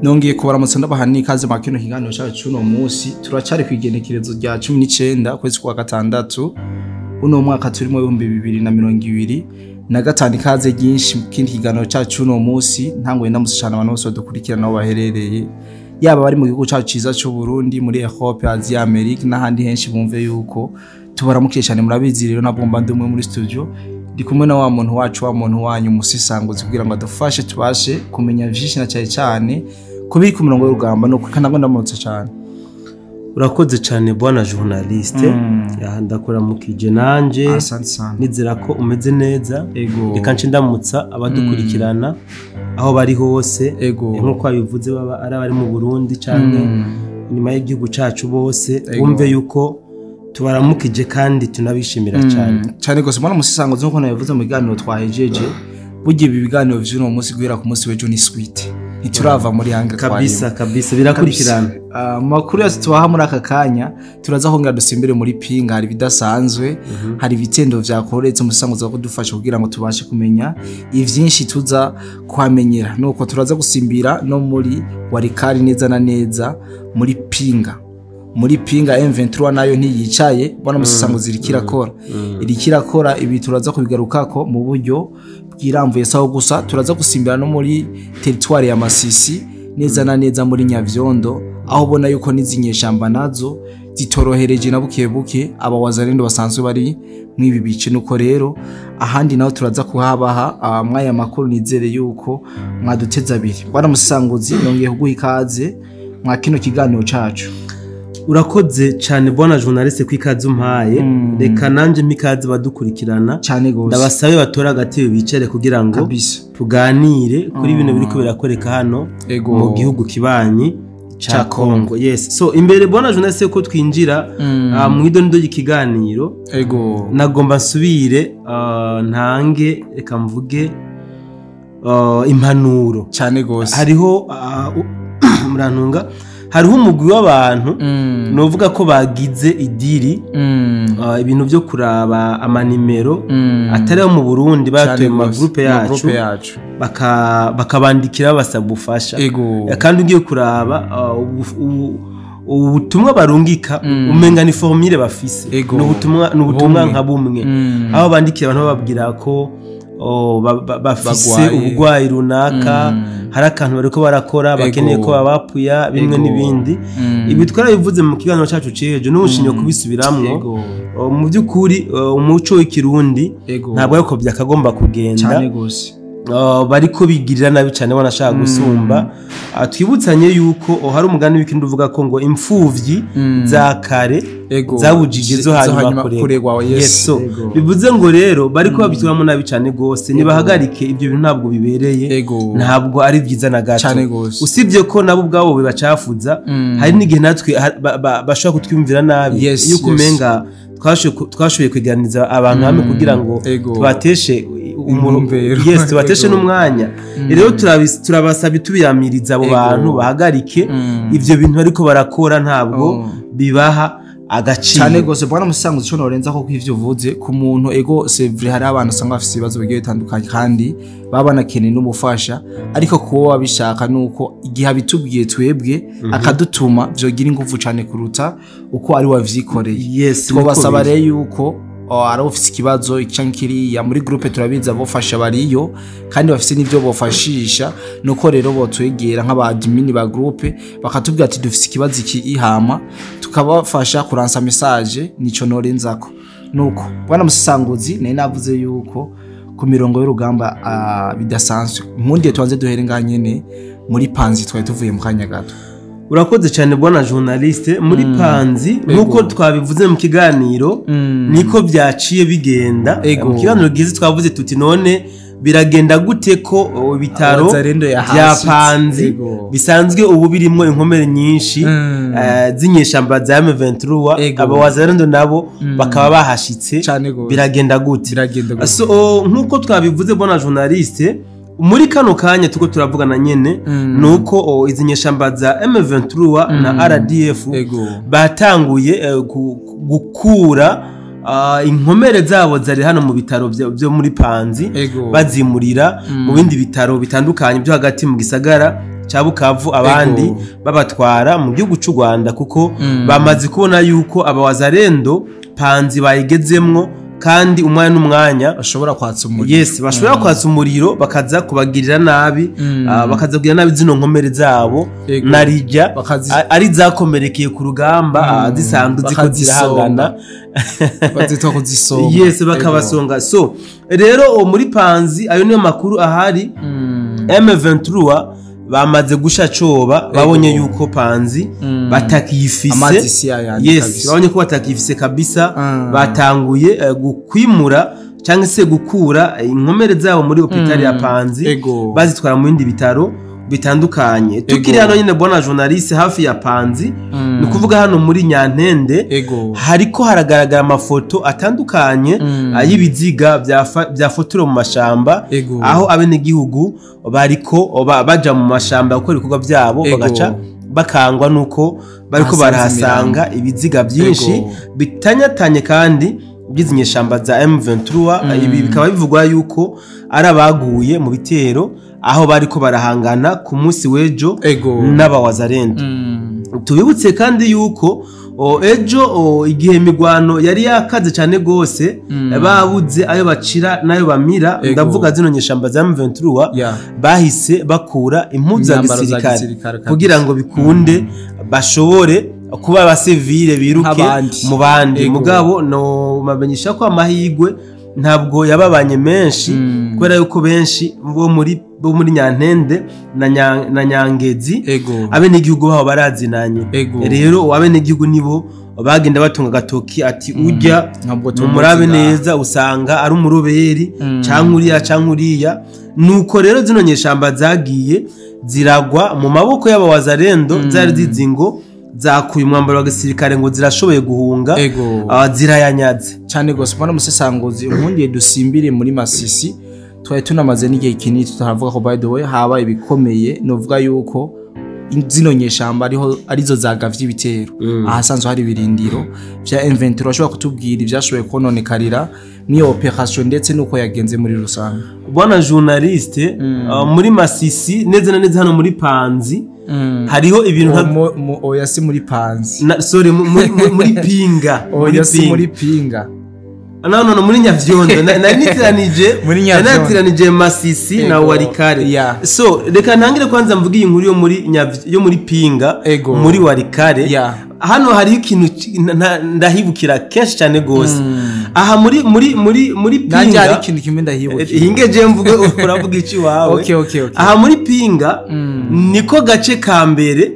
Nongeye kubaramutsa, ndabaha n'ikaze mu kino kiganiro cyacu cy'uno munsi. Turacari ku igenekerezo rya 19 kwezi kwa gatandatu uno mwaka turimo 2025. Ikaze ryinshi mu kindi kiganiro cyacu cy'uno munsi. Ntanguye ndamutse cyane abantu bose badukurikirana aho baherereye, yaba bari mu gihugu cyacu ciza cy'u Burundi, muri Europe, Asia, Amerika n'ahandi henshi, bumve yuko tubaramukiye cyane. Murabizi rero, nabwo mba ndi umwe muri studio, ndi kumwe na wa muntu wacu, wa muntu wanyu, umusisanguzi, kugira ngo adufashe tubashe kumenya vyinshi na cyane cyane kubiri ku mirongo y'urugamba. No kandi ndamutse cyane. Urakoze cyane, bwana journaliste. Ya, ndakuramukije nanje. Asante sana. Nizera ko umeze neza. Ego. Reka nce ndamutsa abadukurikirana aho bari hose. Nk'uko babivuze, baba ari abari mu Burundi canke inyuma y'igihugu cacu, bose bumve yuko tubaramukije kandi tunabishimira cyane. Cyane gose, mbona umusisanguzi, nkuko nabivuze mu biganiro twahejeje, burya ibi biganiro vy'uno munsi guhera ku munsi w'ejo ni suite, ntiturava muri hanga. Kabisa kabisa, birakurikirana. Mu makuru yose tubaha muri aka kanya, turaza kongera dusimbire muri Pinga. Hari ibidasanzwe, hari ibitendo vyakoretse, umusanguzi wa kudufasha kugira ngo tubashe kumenya ivyinshi tuza kuhamenyera. Nuko turaza gusimbira no muri Walikale, neza na neza muri Pinga. Muri Pinga M23 nayo ntiyicaye, bona umusanguzi, iriko irakora. Ibi turaza kubigarukako mu buryo bwiramvuye. Saho gusa, turaza gusimbira no muri territoire ya Masisi, neza na neza muri Nyavyondo, aho ubona yuko n'izi nyeshamba nazo zitorohereje na buke buke aba Wazalendo basanzwe bari mw'ibi bice. Nuko rero ahandi naho turaza kuhabaha mwaya makuru. Nizere yuko mwaduteze abiri. Bwana musanguzi, nongeye kuguha ikaze mwa kino kiganiro cacu. Urakoze cyane, bwana journaliste, ku ikaze umpaye. Reka nanje mikaze badukurikirana. Cyane gose. Ndabasabe batora agatebe bicare kugira ngo tuganire kuri bino biriko birakoreka hano mu gihugu kibanyi ca Ca Congo. Yes, so imbere, bwana journaliste, ko twinjira mu idonido y'ikiganiro, nagomba nsubire ntange, reka mvuge impanuro. Cyane gose. Hariho murantunga, hariho umugwi w'abantu novuga ko bagize idiri, ibintu byo kuraba amanimero atari ayo mu Burundi batuye mu magroupe Mu yacu, groupe yacu, bakabandikira basaba ubufasha. Kandi ugiye kuraba ubutumwa barungika, umenga ni formule bafise. Ni ubutumwa Bumwe. nka bumwe, aho bandikira abantu bababwira ko bafise Bagwaye. ubugwayi runaka, hari akantu bariko barakora, bakeneye ko babapuya bimwe n'ibindi. Ibi twarabivuze mu kiganiro cacu c'ejo, n'ubu kubisubiramwo. Mu by'ukuri, umuco w'Ikirundi ntabwo ariko byakagomba kugenda. Cyane gose. Bariko bigirira nabi cyane, banashaka gusumba. Twibutsanye yuko hari umugani w'Ikirundi uvuga ko ngo imfuvyi za kare zabujije zo hanyuma hanyuma kuregwa. Kuregwa, yes. Yes, so, bivuze ngo rero bariko babitwaramo nabi cyane gose. Nibahagarike ibyo bintu, ntabwo bibereye, ntabwo ari byiza na gato. Cyane gose. Usibye ko nabo ubwabo bibacafuza, hari n'igihe natwe bashobora kutwiyumvira nabi yuko umenga twashoboye kwegeraniza abantu hamwe kugira ngo tubateshe Intumbero. Yes, tubateshe n'umwanya. Rero turabasaba, tubiyamiriza abo bantu bahagarike ivyo bintu ariko barakora, ntabwo bibaha agaciro. Cyane gose, bwana musanguzi. Ico norenza ko kw'ivyo uvuze ku muntu, ego, c'est vrai, hari abantu usanga bafise ibibazo bigiye bitandukanye kandi baba banakeneye n'ubufasha, ariko kuba wabishaka nuko igihe abitubwiye twebwe akadutuma, vyogira ingufu cane kuruta uko ari wavyikoreye. Twabasaba Niko biri. rero yuko ari ufise ikibazo canke kiriya muri groupe, turabizi abofasha bariyo kandi bafise n'ivyo bofashisha. Nuko rero botwegera nk'aba admin ba groupe, bakatubwira ati dufise ikibazo iki, ihama tukabafasha kuransa message. Nico norenzako. Nuko bwana musanguzi, nari navuze yuko ku mirongo y'urugamba bidasanzwe. Nkundiye tubanze duhere ngaha nyene muri Panzi, twari tuvuye mu kanya gato. Urakoze cyane, bwana journaliste. Muri Panzi, nk'uko twabivuze mu kiganiro, niko byaciye bigenda. Mu kiganiro gize twavuze tuti none biragenda gute ko ibitaro Wazalendo bya yahashitse. Panzi bisanzwe ubu birimwo inkomere nyinshi z'inyeshamba za M23, aba Wazalendo nabo bakaba bahashitse, Cane gose. biragenda gute? Biragenda gute? So, nk'uko twabivuze, bwana journaliste, muri kano kanya tuko turavugana nyene, nuko izi nyeshamba za M23 na RDF batanguye gukura inkomere zabo zari hano mu bitaro byo muri Panzi, bazimurira mu bindi bitaro bitandukanye byo hagati mu gisagara ca Bukavu, abandi babatwara mu gihugu c'u Rwanda, kuko bamaze kubona yuko abawazarendo Panzi bayigezemwo kandi umwanya n'umwanya bashobora kwatsa umuriro. Yes, bashobora kwatsa umuriro bakaza kubagirira nabi, bakaza kugirira nabi zino nkomere zabo narijya ari zakomerekeye ku rugamba, zisanzwe ziko zirahangana, bazitwa kuzisonga. Yes, bakabasonga. So rero muri Panzi ayo niyo makuru ahari. M23 bamaze gusha coba, babonye yuko Panzi batakiyifise. Yes, babonye ko batakiyifise kabisa. Batanguye gukwimura cyangwa se gukura inkomere zabo muri hôpital ya Panzi, bazitwara mu bindi bitaro bitandukanye. Tukiri hano nyine bwana journaliste, hafi ya Panzi, ni kuvuga hano muri Nyantende, hariko haragaragara amafoto atandukanye y'ibiziga bya fotorewe mu mashamba, aho abenegihugu bariko baja mu mashamba gukora ibikorwa byabo, bagaca bakangwa nuko bariko barahasanga ibiziga byinshi bitanyatanye kandi by'izi nyeshamba za M23. Ibi bikaba bivugwa yuko ari abaguye mu bitero aho bariko barahangana ku munsi w'ejo n'abawazarendo. Tubibutse kandi yuko ejo igihe imigwano yari yakaze cyane gose, babuze ayo bacira n'ayo bamira, ndavuga zino nyeshamba za M23, bahise bakura impuzu za gisirikare kugira ngo bikunde bashobore kuba abasivile biruke mu bandi. Mugabo no mamenyesha ko amahigwe ntabwo yababanye menshi, kubera yuko benshi bo muri Nyantende na Nyangezi abenegihugu babo barazinanye. Rero abenegihugu nibo bagenda batunga gatoki ati ujya murabe neza usanga ari umuroberi canke uriya canke uriya. Nuko rero zino nyeshamba zagiye ziragwa mu maboko y'abawazarendo, zari zizi ngo zakuye umwambaro wa gisirikare ngo zirashoboye guhunga, zirayanyaze cyane gose. Mbona musesanguzi, umundiye dusimbire muri Masisi, twari tunamaze n'igihe kinini tutaravuga ko, by the way, haba ibikomeye. Novuga yuko zino nyeshamba ariho arizo zagavye ibitero ahasanzwe hari ibirindiro vya M23. Bashobora kutubwira ivyashoboye kononekarira n'iyo operation ndetse nuko yagenze muri rusange? Bwana journaliste, muri Masisi neza na neza hano muri Panzi hariho ibintu Oya, si muri Panzi. Sorry, muri Pinga. Oya, si muri Pinga. No, no, no, muri Nyavyondo. Nari nitiranije. Muri Nyavyondo. Natiranije Masisi na Warikare. So reka ntangire kwanza mvuge iyi nkuru yo muri Pinga, muri Warikare. Hano hariho ikintu ndahibukira kenshi cyane gose. Aha muri Nanjye hari Pinga. ikintu kimwe ndahibukira. Hinge je mvuge, uravuga iki wawe. Okay. Aha muri Pinga niko gace ka mbere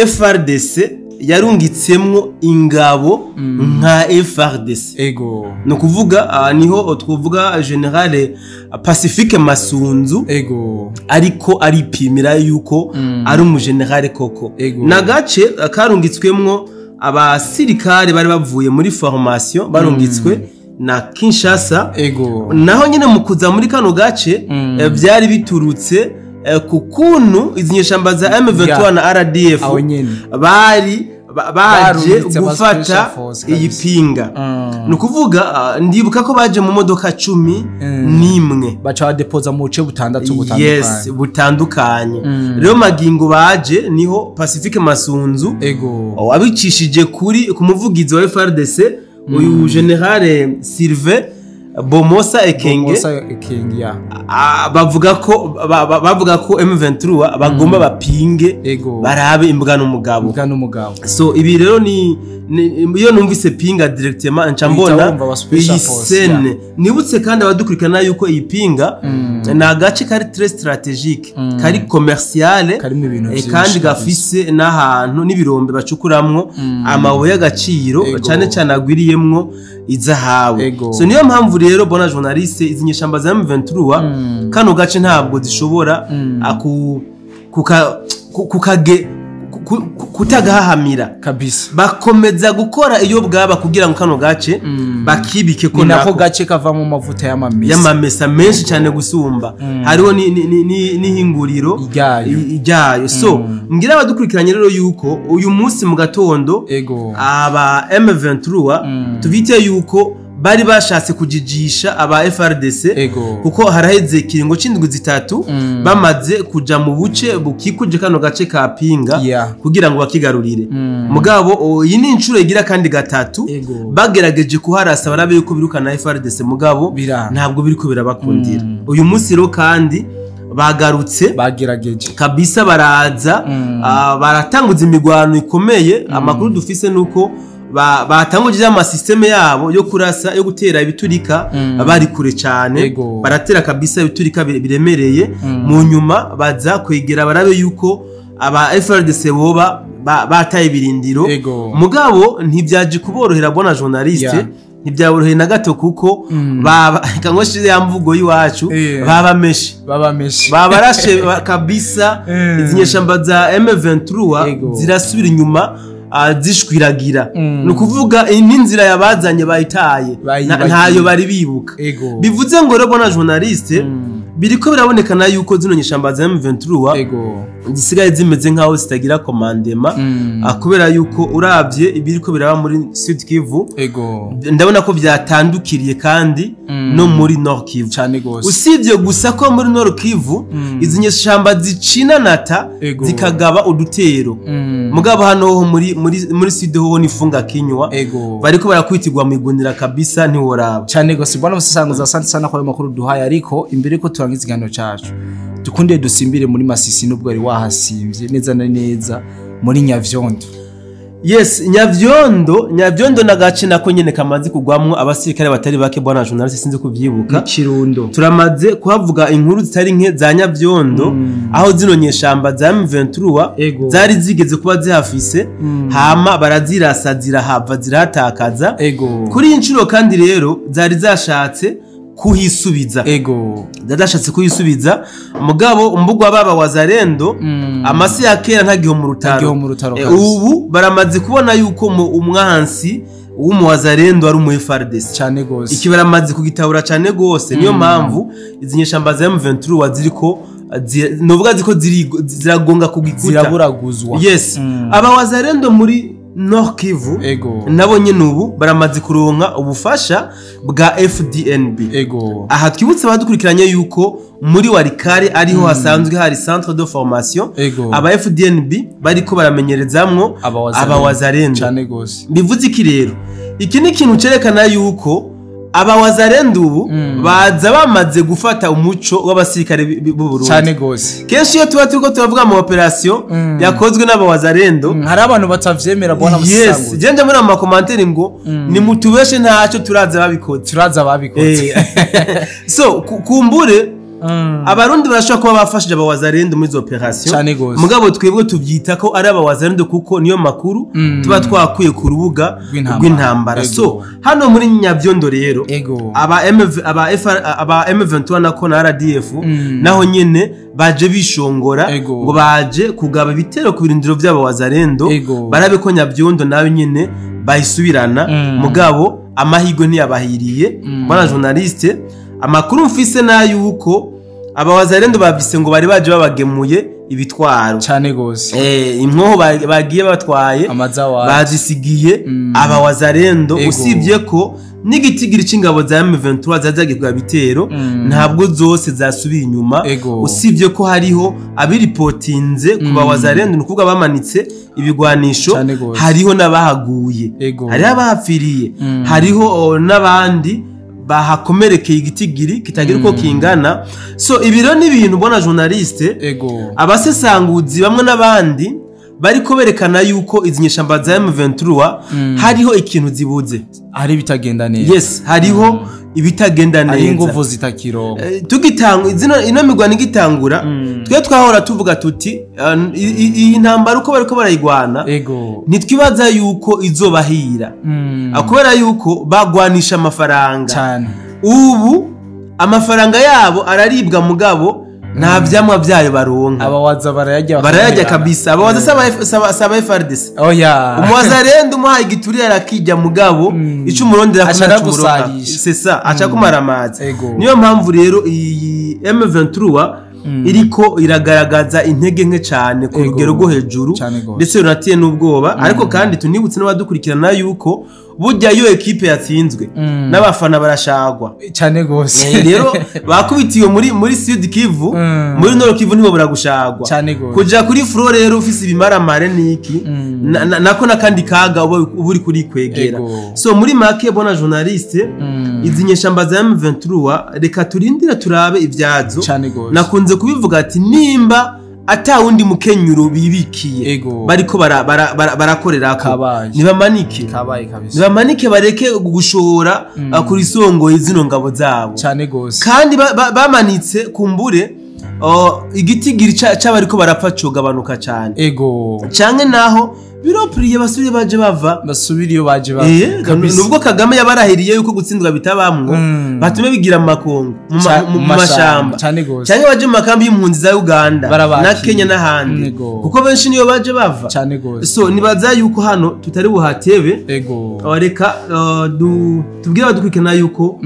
FARDC yarungitsemwo ingabo nka FARDC. Ni ukuvuga niho twovuga General Pacifique Masunzu, ariko aripimira yuko ari umugenerale koko. N'agace karungitswemwo abasirikare bari bavuye muri formation, barungitswe na Kinshasa. Naho nyine mu kuza muri kano gace, byari biturutse ku kuntu izi nyeshamba za M23 na RDF Aho nyene. bari baje Barungitse aba gufata special force iyi kabisa. Pinga. Ni ukuvuga ndibuka ko baje mu modoka 11. Baca badepoza mu buce butandatu butandukanye. Yes, butandukanye. Rero magingo baje niho Pacifique Masunzu abicishije kuri ku muvugizi wa FARDC, uyu General Sylvain Bomosa Ekenge. Bomosa Ekenge, ya. Bavuga ko M23 bagomba bapinge, barabe imbwa n'umugabo. Imbwa n'umugabo. So ibi rero ni iyo numvise Pinga directement nca mbona wumva aba special iyi force, scène. Nibutse kandi abadukurikirana yuko iyi Pinga ni agace kari très stratégique, kari commercial, Karimo ibintu vyinshi kandi kabisa. gafise n'ahantu n'ibirombe bacukuramwo amabuye y'agaciro, cyane cyane agwiriyemwo izahabu. So niyo mpamvu rero, bona journaliste, izi nyeshamba za M23 kano gace ntabwo zishobora aku kuka kukage kutagahahamira. Bakomeza gukora iyo bwaba kugira ngo kano gace bakibike ko Ni nako nako gace kavamo amavuta y'amamesa. Y'amamesa menshi cyane gusumba. Hariho n'ihinguriro Ryayo. Ryayo. So mbwira abadukurikiranye rero yuko uyu munsi mu gatondo aba M23 tubite yuko bari bashatse kujijisha aba FRDC. Kuko haraheze ikiringo c'indwi 3 bamaze kuja mu buce bukikuje kano gace ka Pinga kugira ngo bakigarurire. Mugabo iyi ni inshuro igira kandi 3 bagerageje kuharasa barabe yuko birukana FRDC, mugabo ntabwo biriko birabakundira. Uyu munsi rero kandi bagarutse bagerageje kabisa, baraza baratanguza imigwano ikomeye. Amakuru dufise nuko batanguje amasysteme yabo yo kurasa, yo gutera ibiturika bari kure cyane. Baratera kabisa ibiturika biremereye. Mu nyuma baza kwegera barabe yuko aba FRDC boba bataye ibirindiro. Mugabo ntibyaje kuborohera bona journaliste, ntibyaboroheye na gato, kuko baba kangoshize ya mvugo y'iwacu babameshe babarashe kabisa. Izi nyeshamba za M23 zirasubira inyuma zishwiragira. Ni ukuvuga n'inzira yabazanye bayitaye, ntayo bari bibuka. Bivuze ngo rero bona journaliste, biriko birabonekana yuko zino nyeshamba za M23 zisigaye zimeze nkaho zitagira commandement, kubera yuko uravye ibiriko biraba muri Sud Kivu, ndabona ko byatandukiriye kandi no muri Nord Kivu. Usibye gusa ko muri Nord Kivu izi nyeshamba zicinanata zikagaba udutero, mugabo hano ho muri Sud ho nifunga kinywa, bariko barakwitirwa mu igunira kabisa, ntiworaba. Cyane gose bwana musasanguza, asante sana kwa makuru duhaye. Ariko imbere ko turangiza ikiganiro cacu, dukunde dusimbire muri Masisi, nubwo ari wahasimvye neza na neza muri Nyavyondo. Yes, Nyavyondo nagace nako nyene kamaze kugwamwo abasirikare batari bake, bwana journaliste, sinzi kuvyibuka. Kirundo turamaze kuhavuga inkuru zitari nke za Nyavyondo, aho zino nyeshamba za M23 zari zigeze kuba zihafise, hama barazirasa zirahava zirahatakaza. Kuri inshuro kandi rero zari zashatse kuhisubiza. Zadashatse kuhisubiza, mugabo umbugwa baba wazarendo amasi ya kera ntagiho mu rutaro. Ubu baramaze kubona yuko umwansi w'umuwazarendo ari umu FRDC. Cyane gose. Iki baramaze kugitabura cyane gose. Niyo mpamvu izi nyeshamba za M23 ziriko novuga ziko ziragonga kugikuta, ziraburaguzwa. Yes. Aba wazarendo muri Nord Kivu nabo nyene ubu baramaze kuronka ubufasha bwa FDNB. Aha twibutse abadukurikiranye yuko muri Walikale ariho hasanzwe hari centre de formation aba FDNB bariko baramenyerezamwo abawazarendo. Bivuze iki rero? Iki ni ikintu cerekana yuko abawazarendo ubu baza bamaze gufata umuco w'abasirikare b'u Burundi. Cyane gose. Kenshi iyo tuba turiko turavuga mu operation yakozwe n'abawazarendo, hari abantu batavyemera bwana musango. Yes, je muri ama commentaire ngo ni mutubeshe ntacyo turaza babikoze. Turaza babikoze. So kumbure abarundi barashobora kuba bafashije abawazarendo muri izo operation, mugabo twebwe tubyita ko ari abawazarendo kuko niyo makuru tuba twakuye ku rubuga rw'intambara. So hano muri Nyavyondo rero aba M23 nako na RDF naho nyene baje bishongora ngo baje kugaba ibitero ku birindiro by'abawazarendo, barabe ko Nyavyondo nayo nyene bayisubirana. Mugabo amahirwe ntiyabahiriye. Bwana journaliste, amakuru mfise na yuko abawazarendo bavise ngo bari baje babagemuye ibitwaro. Cyane gose. Imwoho bagiye batwaye bazisigiye abawazarendo. Usibye ko n'igitigiri c'ingabo za M23 zazagiye kugaba bitero ntabwo zose zasubiye inyuma. Usibye ko hariho abiripotinze ku bawazarendo, nukuvuga bamanitse ibigwanisho, hariho n'abahaguye, hariho abahapfiriye, hariho n'abandi bahakomerekeye igitigiri kitagira uko kingana. So ibiro ni ibintu bona journaliste, abasesanguzi bamwe n'abandi bariko berekana yuko izi nyeshamba za M23 hariho ikintu zibuze, hari bitagenda neza. Yes, hariho ibitagenda neza, hari inguvu zitakiro. Tugitanga zino ino migwano igitangura, twe twahora tuvuga tuti iyi ntambara uko bariko barayigwana ntitwibaza yuko izobahira, kubera yuko bagwanisha amafaranga cyane. Ubu amafaranga yabo araribwa, mugabo nta vyamwa byayo baronka. Abawaza barayajya kabisa. Abawaza saba FRDC. Oya, umuwazarendo umuhaye igituri arakijya, mugabo ico umurondera kumara, c'est ça, acha kumara amazi. Niyo mpamvu rero iyi M23 iriko iragaragaza intege nke cyane ku rugero rwo hejuru, ndetse runatiye n'ubwoba. Ariko kandi tunibutse n'abadukurikirana yuko Burya iyo ekipe yatsinzwe, n'abafana barashagwa. Cyane gose. Rero bakubitiwe muri Sud Kivu, muri Nord Kivu nibo buragushagwa. Cyane gose. Kuja kuri front rero ufise ibimaramare niki, nako nakandi kaga uba uri kuri kwegera. So muri make, bona journaliste, izi nyeshamba za M23, reka turindire turabe ibyazo. Cyane gose. Nakunze kubivuga ati nimba ata wundi mukenyuro bibikiye bariko barakorerako, Kabaye. nibamanike. Kabaye kabisa. Nibamanike, bareke gushora kuri songoye zino ngabo zabo. Cyane gose. Kandi bamanitse kumbure igitigiri c'abariko barapfa cogabanuka cane, canke naho biropuriye basubire baje bava. Basubira iyo baje bava. Kabisa. Nubwo Kagame yabarahiriye yuko gutsindwa bitabamwo, batume bigira mu makongo, mu mashamba. Cyane gose. Canke baje mu makambi y'impunzi za Uganda Barabakira. na Kenya n'ahandi, kuko benshi niyo baje bava. Cyane gose. So nibaza yuko hano tutari buhatebe. Reka tubwire abadukurikirana yuko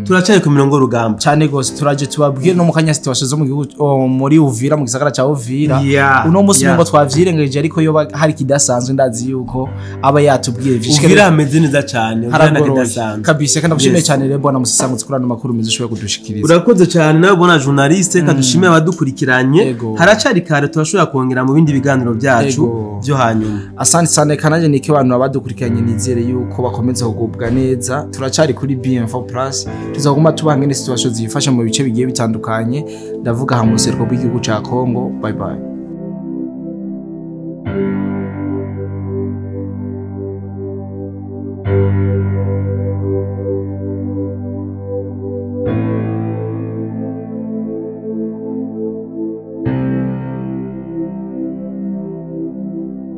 turacari ku mirongo y'urugamba. Cyane gose, turaje tubabwire no mu kanya situation zo mu gihugu, muri Uvira, mu gisagara ca Uvira. Uno munsi ngo twavyirengeje, ariko yo hari kidasanzwe, ndazi yuko aba yatubwiye vyinshi. Uvira hameze neza cane, Uvira Haragoroye ntakidasanzwe. Kabisa, kandi ndagushimiye Yes. cyane rero, bwana Musisangutse, kuri ano makuru meza ushoboye kudushikiriza. Urakoze cyane nawe, bona journaliste. Kadushimire abadukurikiranye. Haracari kare, turashobora kongera mu bindi biganiro byacu byo hanyuma. Asante sana. Kananje nike abantu abadukurikiranye, nizere yuko bakomeza kugubwa neza. Turacari kuri BM4 Plus, tuzaguma tubaha ngene situation zifasha mu bice bigiye bitandukanye, ndavuga ha mu buseruko bw'igihugu ca Congo. Bye bye.